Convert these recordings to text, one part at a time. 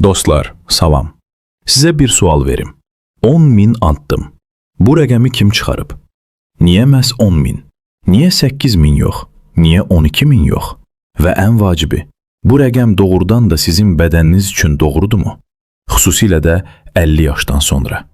Dostlar, salam. Sizə bir sual verim. 10.000 addım. Bu rəqəmi kim çıxarıb? Niyə məhz 10.000? Niyə 8.000 yox? Niyə 12.000 yox? Və ən vacibi, bu rəqəm doğrudan da sizin bədəniniz üçün doğrudurmu? Xüsusilə də 50 yaşdan sonra.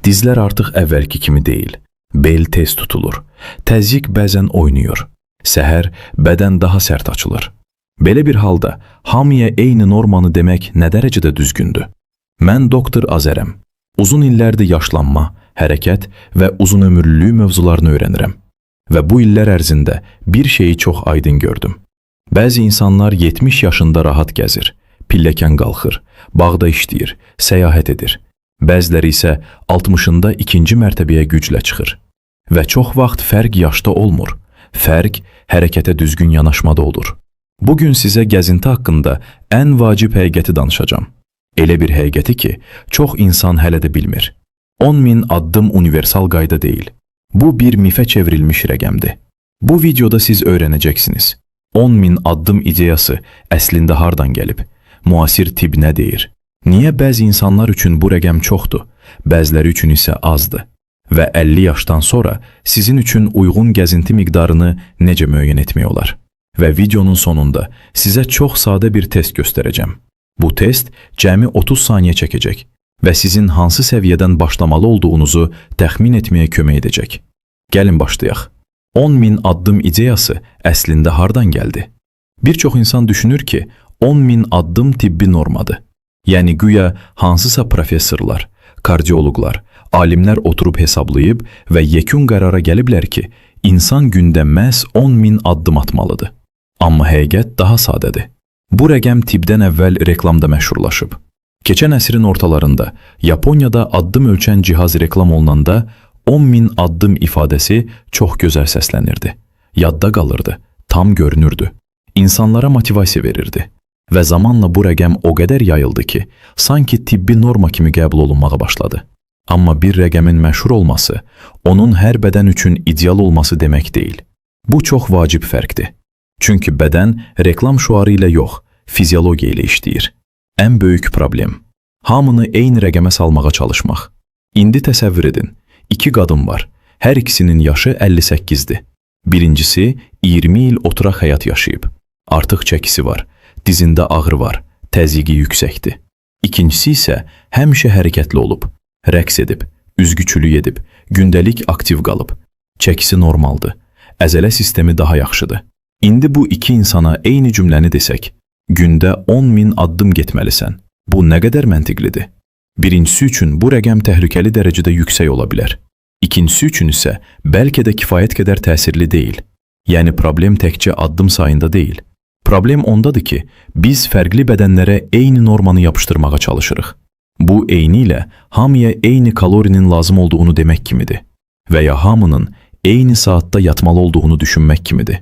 Dizlər artıq əvvəlki kimi deyil. Bel tez tutulur. Təzyiq bəzən oynayır. Səhər bədən daha sərt açılır. Belə bir halda hamıya eyni normanı demək nə dərəcədə düzgündür? Mən doktor Azərəm. Uzun illərdir yaşlanma, hərəkət və uzunömürlülük mövzularını öyrənirəm. Və bu illər ərzində bir şeyi çox aydın gördüm. Bəzi insanlar 70 yaşında rahat gəzir, pilləkən qalxır, bağda işləyir, səyahət edir. Bəziləri isə 60-ında ikinci mərtəbəyə güclə çıxır. Və çox vaxt fərq yaşda olmur. Fərq hərəkətə düzgün yanaşmada olur. Bugün sizə gəzinti haqqında ən vacib həqiqəti danışacağam. Elə bir həqiqəti ki, çox insan hələ də bilmir. 10.000 addım universal qayda deyil. Bu bir mifə çevrilmiş rəqəmdir. Bu videoda siz öyrənəcəksiniz. 10.000 addım ideyası əslində hardan gəlib? Müasir tibb nə deyir? Niyə bəzi insanlar üçün bu rəqəm çoxdur, bəziləri üçün isə azdır? Və 50 yaşdan sonra sizin üçün uyğun gəzinti miqdarını necə müəyyən etmək olar? Və videonun sonunda sizə çox sadə bir test göstərəcəm. Bu test cəmi 30 saniyə çəkəcək və sizin hansı səviyyədən başlamalı olduğunuzu təxmin etməyə kömək edəcək. Gəlin başlayaq. 10.000 addım ideyası əslində hardan gəldi? Bir çox insan düşünür ki, 10.000 addım tibbi normadır. Yəni güya hansısa professorlar, kardioloqlar, alimlər oturub hesablayıb və yekun qərara gəliblər ki, insan gündə məhz 10.000 addım atmalıdır. Amma həqiqət daha sadədir. Bu rəqəm tibbdən əvvəl reklamda məşhurlaşıb. Keçən əsrin ortalarında Yaponiyada addım ölçən cihaz reklam olunanda 10.000 addım ifadəsi çox gözəl səslənirdi. Yadda qalırdı, tam görünürdü. İnsanlara motivasiya verirdi. Və zamanla bu rəqəm o qədər yayıldı ki, sanki tibbi norma kimi qəbul olunmağa başladı. Amma bir rəqəmin məşhur olması, onun hər bədən üçün ideal olması demək deyil. Bu çox vacib fərqdir. Çünki bədən reklam şüarı ilə yox, fiziologiya ilə işləyir. Ən böyük problem hamını eyni rəqəmə salmağa çalışmaq. İndi təsəvvür edin, iki qadın var. Hər ikisinin yaşı 58-dir. Birincisi 20 il oturaq həyat yaşayıb. Artıq çəkisi var, dizində ağrı var, təzyiqi yüksəkdir. İkincisi isə həmişə hərəkətli olub, rəqs edib, üzgüçülük edib, gündəlik aktiv qalıb. Çəkisi normaldır, əzələ sistemi daha yaxşıdır. İndi bu iki insana eyni cümləni desək, gündə 10.000 addım getməlisən. Bu nə qədər məntiqlidir? Birincisi üçün bu rəqəm təhlükəli dərəcədə yüksək ola bilər. İkincisi üçün isə bəlkə də kifayət qədər təsirli deyil. Yəni problem təkcə addım sayında deyil. Problem ondadır ki, biz fərqli bədənlərə eyni normanı yapışdırmağa çalışırıq. Bu eynilə hamıya eyni kalorinin lazım olduğunu demək kimidir və ya hamının eyni saatda yatmalı olduğunu düşünmək kimidir.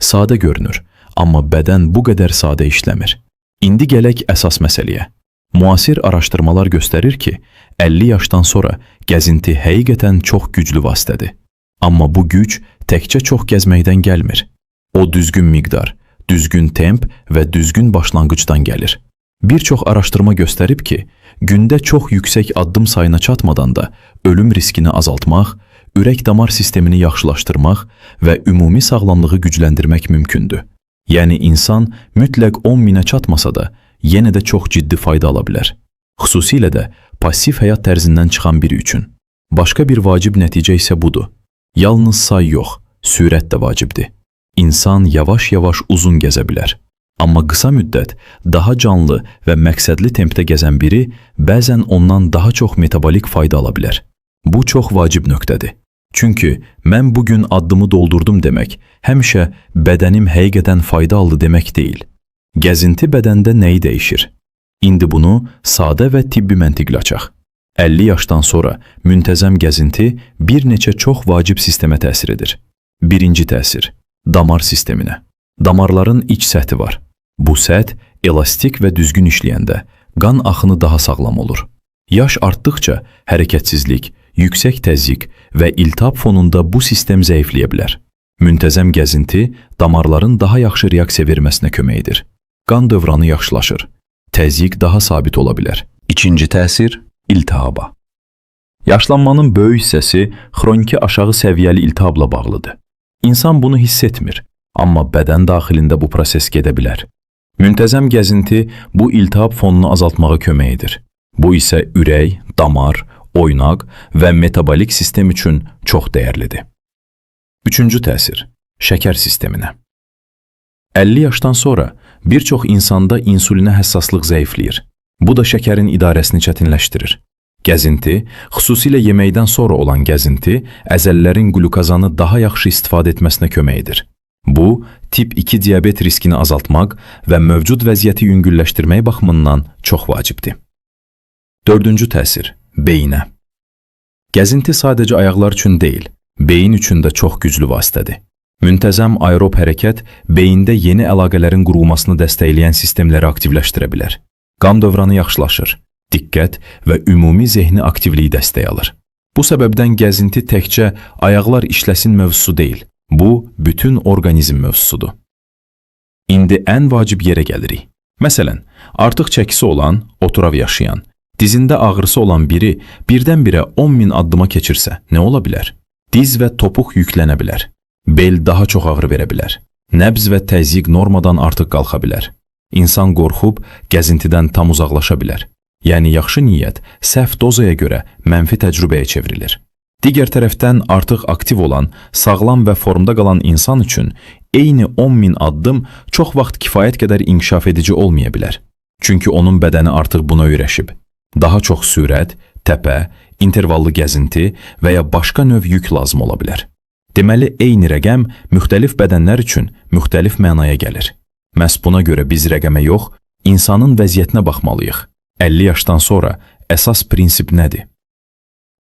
Sadə görünür, amma bədən bu qədər sadə işləmir. İndi gələk əsas məsələyə. Müasir araşdırmalar göstərir ki, 50 yaşdan sonra gəzinti həqiqətən çox güclü vasitədir. Amma bu güc təkcə çox gəzməkdən gəlmir. O düzgün miqdar, düzgün temp və düzgün başlanğıcdan gəlir. Bir çox araşdırma göstərib ki, gündə çox yüksək addım sayına çatmadan da ölüm riskini azaltmaq, ürək-damar sistemini yaxşılaşdırmaq və ümumi sağlamlığı gücləndirmək mümkündür. Yəni insan mütləq 10.000-ə çatmasa da, yenə də çox ciddi fayda ala bilər. Xüsusilə də pasiv həyat tərzindən çıxan biri üçün. Başqa bir vacib nəticə isə budur. Yalnız say yox, sürət də vacibdir. İnsan yavaş-yavaş uzun gəzə bilər. Amma qısa müddət daha canlı və məqsədli tempdə gəzən biri bəzən ondan daha çox metabolik fayda ala bilər. Bu çox vacib nöqtədir. Çünki mən bugün addımı doldurdum demək, həmişə bədənim həqiqətən fayda aldı demək deyil. Gəzinti bədəndə nəyi dəyişir? İndi bunu sadə və tibbi məntiqlə açaq. 50 yaşdan sonra müntəzəm gəzinti bir neçə çox vacib sistemə təsir edir. Birinci təsir, damar sisteminə. Damarların iç səthi var. Bu səth elastik və düzgün işləyəndə qan axını daha sağlam olur. Yaş artdıqca hərəkətsizlik, yüksək təzyiq və iltihab fonunda bu sistem zəifləyə bilər. Müntəzəm gəzinti damarların daha yaxşı reaksiya verməsinə kömək edir. Qan dövranı yaxşılaşır. Təzyiq daha sabit ola bilər. İkinci təsir iltihaba. Yaşlanmanın böyük hissəsi xroniki aşağı səviyyəli iltihabla bağlıdır. İnsan bunu hiss etmir, amma bədən daxilində bu proses gedə bilər. Müntəzəm gəzinti bu iltihab fonunu azaltmağa kömək edir. Bu isə ürək, damar, oynaq və metabolik sistem üçün çox dəyərlidir. Üçüncü təsir, şəkər sisteminə. 50 yaşdan sonra bir çox insanda insulinə həssaslıq zəifləyir. Bu da şəkərin idarəsini çətinləşdirir. Gəzinti, xüsusilə yeməkdən sonra olan gəzinti, əzələlərin qlükozanı daha yaxşı istifadə etməsinə kömək edir. Bu, tip 2 diabet riskini azaltmaq və mövcud vəziyyəti yüngülləşdirmək baxımından çox vacibdir. Dördüncü təsir, beyinə. Gəzinti sadəcə ayaqlar üçün deyil, beyin üçün də çox güclü vasitədir. Müntəzəm aerob hərəkət beyində yeni əlaqələrin qurulmasını dəstəkləyən sistemləri aktivləşdirə bilər. Qan dövranı yaxşılaşır, diqqət və ümumi zehni aktivliyi dəstək alır. Bu səbəbdən gəzinti təkcə ayaqlar işləsin mövzusu deyil, bu bütün orqanizm mövzusudur. İndi ən vacib yerə gəlirik. Məsələn, artıq çəkisi olan, oturav yaşayan, dizində ağrısı olan biri birdən-birə 10.000 addıma keçirsə nə ola bilər? Diz və topuq yüklənə bilər. Bel daha çox ağrı verə bilər. Nəbz və təzyiq normadan artıq qalxa bilər. İnsan qorxub gəzintidən tam uzaqlaşa bilər. Yəni yaxşı niyyət səhv dozaya görə mənfi təcrübəyə çevrilir. Digər tərəfdən artıq aktiv olan, sağlam və formda qalan insan üçün eyni 10.000 addım çox vaxt kifayət qədər inkişaf edici olmaya bilər. Çünki onun bədəni artıq buna öyrəşib. Daha çox sürət, təpə, intervallı gəzinti və ya başqa növ yük lazım ola bilər. Deməli, eyni rəqəm müxtəlif bədənlər üçün müxtəlif mənaya gəlir. Məhz buna görə biz rəqəmə yox, insanın vəziyyətinə baxmalıyıq. 50 yaşdan sonra əsas prinsip nədir?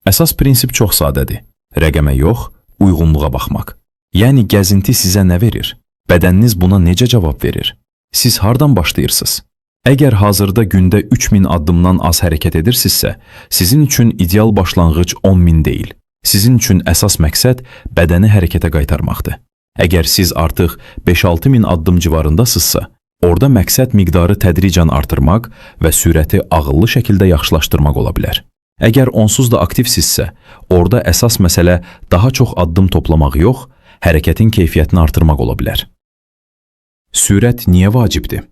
Əsas prinsip çox sadədir. Rəqəmə yox, uyğunluğa baxmaq. Yəni gəzinti sizə nə verir? Bədəniniz buna necə cavab verir? Siz hardan başlayırsınız? Əgər hazırda gündə 3000 addımdan az hərəkət edirsinizsə, sizin üçün ideal başlanğıc 10.000 deyil. Sizin üçün əsas məqsəd bədəni hərəkətə qaytarmaqdır. Əgər siz artıq 5-6 min addım civarındasınızsa, orada məqsəd miqdarı tədricən artırmaq və sürəti ağıllı şəkildə yaxşılaşdırmaq ola bilər. Əgər onsuz da aktivsizsə, orada əsas məsələ daha çox addım toplamaq yox, hərəkətin keyfiyyətini artırmaq ola bilər. Sürət niyə vacibdir?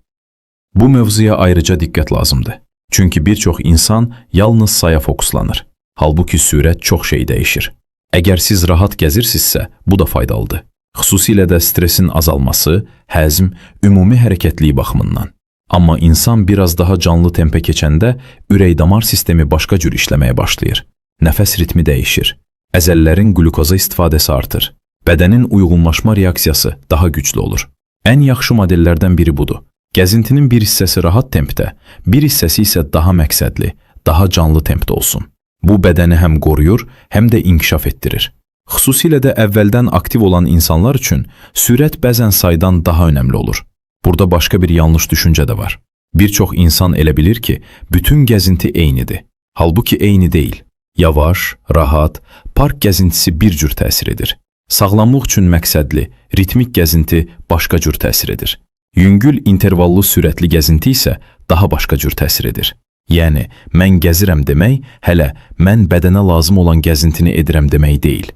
Bu mövzuya ayrıca diqqət lazımdır. Çünki bir çox insan yalnız saya fokuslanır. Halbuki sürət çox şey dəyişir. Əgər siz rahat gəzirsinizsə, bu da faydalıdır. Xüsusilə də stresin azalması, həzm, ümumi hərəkətliyi baxımından. Amma insan biraz daha canlı tempə keçəndə ürək-damar sistemi başqa cür işləməyə başlayır. Nəfəs ritmi dəyişir. Əzələlərin qlükoza istifadəsi artır. Bədənin uyğunlaşma reaksiyası daha güclü olur. Ən yaxşı modellərdən biri budur. Gəzintinin bir hissəsi rahat tempdə, bir hissəsi isə daha məqsədli, daha canlı tempdə olsun. Bu bədəni həm qoruyur, həm də inkişaf etdirir. Xüsusilə də əvvəldən aktiv olan insanlar üçün sürət bəzən saydan daha önəmli olur. Burada başqa bir yanlış düşüncə də var. Bir çox insan elə bilir ki, bütün gəzinti eynidir. Halbuki eyni deyil. Yavaş, rahat, park gəzintisi bir cür təsir edir. Sağlamlıq üçün məqsədli, ritmik gəzinti başqa cür təsir edir. Yüngül intervallı sürətli gəzinti isə daha başqa cür təsir edir. Yəni, mən gəzirəm demək, hələ mən bədənə lazım olan gəzintini edirəm demək deyil.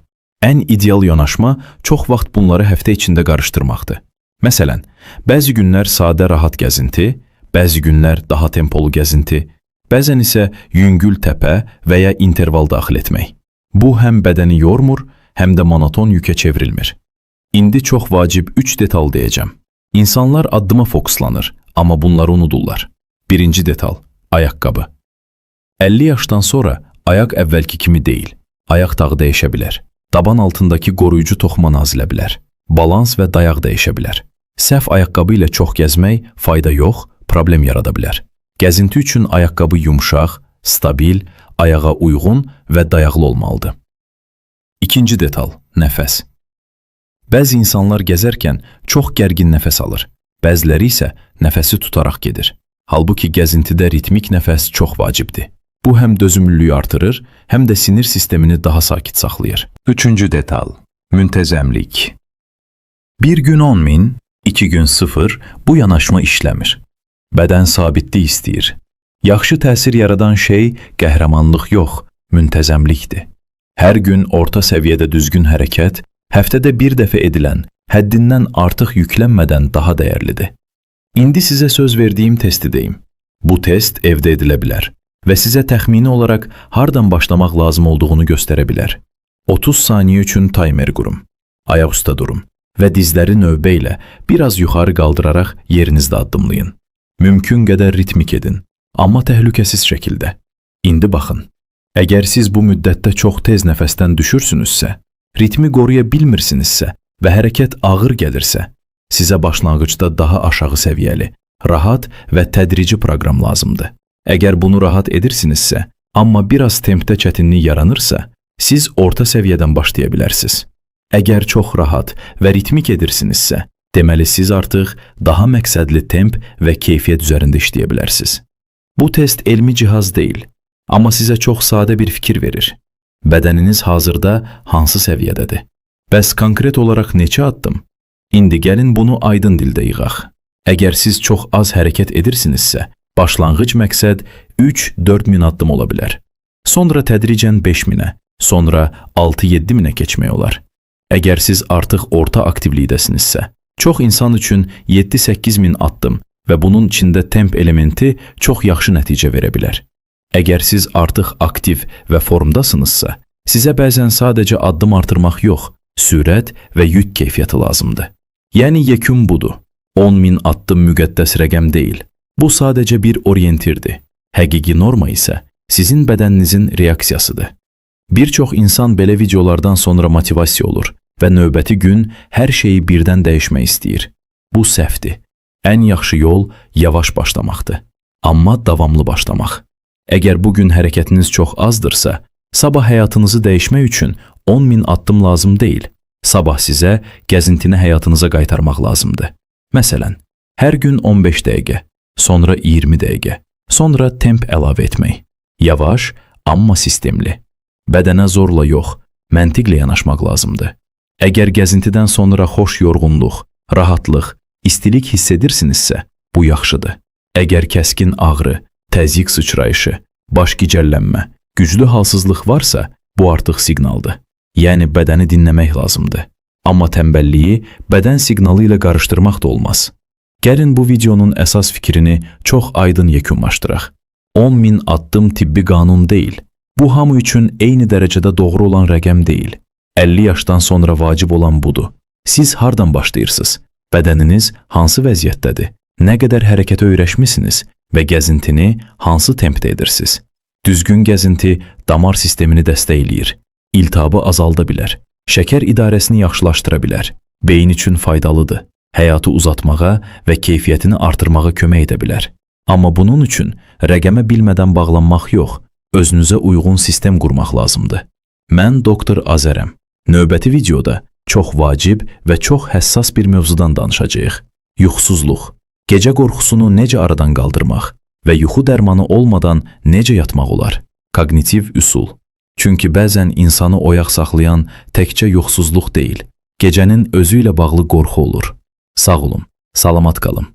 Ən ideal yanaşma çox vaxt bunları həftə içində qarışdırmaqdır. Məsələn, bəzi günlər sadə rahat gəzinti, bəzi günlər daha tempolu gəzinti, bəzən isə yüngül təpə və ya interval daxil etmək. Bu həm bədəni yormur, həm də monoton yükə çevrilmir. İndi çox vacib 3 detal deyəcəm. İnsanlar addıma fokuslanır, amma bunları unudurlar. Birinci detal, ayaqqabı. 50 yaşdan sonra ayaq əvvəlki kimi deyil. Ayaq dağı dəyişə bilər. Daban altındakı qoruyucu toxuma nazilə bilər. Balans və dayaq dəyişə bilər. Səhv ayaqqabı ilə çox gəzmək fayda yox, problem yarada bilər. Gəzinti üçün ayaqqabı yumşaq, stabil, ayağa uyğun və dayaqlı olmalıdır. İkinci detal, nəfəs. Bəzi insanlar gəzərkən çox gərgin nəfəs alır. Bəziləri isə nəfəsi tutaraq gedir. Halbuki gəzintidə ritmik nəfəs çox vacibdir. Bu həm dözümlülüyü artırır, həm də sinir sistemini daha sakit saxlayır. Üçüncü detal, müntəzəmlik. Bir gün 10.000, 2 gün 0, bu yanaşma işləmir. Bədən sabitlik istəyir. Yaxşı təsir yaradan şey qəhrəmanlıq yox, müntəzəmlikdir. Hər gün orta səviyyədə düzgün hərəkət, həftədə bir dəfə edilən, həddindən artıq yüklənmədən daha dəyərlidir. İndi sizə söz verdiyim testi deyim. Bu test evdə edilə bilər və sizə təxmini olaraq hardan başlamaq lazım olduğunu göstərə bilər. 30 saniyə üçün taymer qurum. Ayaq üstə durun və dizləri növbə ilə biraz yuxarı qaldıraraq yerinizdə addımlayın. Mümkün qədər ritmik edin, amma təhlükəsiz şəkildə. İndi baxın. Əgər siz bu müddətdə çox tez nəfəsdən düşürsünüzsə, ritmi qoruya bilmirsinizsə və hərəkət ağır gəlirsə, sizə başlanğıcda daha aşağı səviyyəli, rahat və tədrici proqram lazımdır. Əgər bunu rahat edirsinizsə, amma biraz tempdə çətinlik yaranırsa, siz orta səviyyədən başlaya bilərsiniz. Əgər çox rahat və ritmik edirsinizsə, deməli siz artıq daha məqsədli temp və keyfiyyət üzərində işləyə bilərsiniz. Bu test elmi cihaz deyil, amma sizə çox sadə bir fikir verir. Bədəniniz hazırda hansı səviyyədədir? Bəs konkret olaraq neçə addım? İndi gəlin bunu aydın dildə yığaq. Əgər siz çox az hərəkət edirsinizsə, başlanğıc məqsəd 3-4 min addım ola bilər. Sonra tədricən 5 minə, sonra 6-7 minə keçmək olar. Əgər siz artıq orta aktivlikdəsinizsə, çox insan üçün 7-8 min addım və bunun içində temp elementi çox yaxşı nəticə verə bilər. Əgər siz artıq aktiv və formdasınızsa, sizə bəzən sadəcə addım artırmaq yox, sürət və yük keyfiyyəti lazımdır. Yəni yekun budur. 10 min addım müqəddəs rəqəm deyil. Bu sadəcə bir orientirdir. Həqiqi norma isə sizin bədəninizin reaksiyasıdır. Bir çox insan belə videolardan sonra motivasiya olur və növbəti gün hər şeyi birdən dəyişmək istəyir. Bu səhvdir. Ən yaxşı yol yavaş başlamaqdır. Amma davamlı başlamaq. Əgər bugün hərəkətiniz çox azdırsa, sabah həyatınızı dəyişmək üçün 10 min addım lazım deyil. Sabah sizə gəzintini həyatınıza qaytarmaq lazımdır. Məsələn, hər gün 15 dəqiqə, sonra 20 dəqiqə, sonra temp əlavə etmək. Yavaş, amma sistemli. Bədənə zorla yox, məntiqlə yanaşmaq lazımdır. Əgər gəzintidən sonra xoş yorğunluq, rahatlıq, istilik hiss edirsinizsə, bu yaxşıdır. Əgər kəskin ağrı, təzyiq sıçrayışı, baş gicəllənmə, güclü halsızlıq varsa, bu artıq siqnaldır. Yəni bədəni dinləmək lazımdır. Amma tənbəlliyi bədən siqnalı ilə qarışdırmaq da olmaz. Gəlin bu videonun əsas fikrini çox aydın yekunlaşdıraq. 10 min addım tibbi qanun deyil. Bu hamı üçün eyni dərəcədə doğru olan rəqəm deyil. 50 yaşdan sonra vacib olan budur. Siz hardan başlayırsınız? Bədəniniz hansı vəziyyətdədir? Nə qədər hərəkətə öyrəşmisiniz və gəzintini hansı tempdə edirsiniz? Düzgün gəzinti damar sistemini dəstəkləyir, iltihabı azalda bilər, şəkər idarəsini yaxşılaşdıra bilər, beyin üçün faydalıdır, həyatı uzatmağa və keyfiyyətini artırmağa kömək edə bilər. Amma bunun üçün rəqəmə bilmədən bağlanmaq yox, özünüzə uyğun sistem qurmaq lazımdır. Mən Doktor Azərəm. Növbəti videoda çox vacib və çox həssas bir mövzudan danışacağıq. Yuxusuzluq. Gecə qorxusunu necə aradan qaldırmaq və yuxu dərmanı olmadan necə yatmaq olar? Kognitiv üsul. Çünki bəzən insanı oyaq saxlayan təkcə yuxusuzluq deyil, gecənin özü ilə bağlı qorxu olur. Sağ olun, salamat qalın.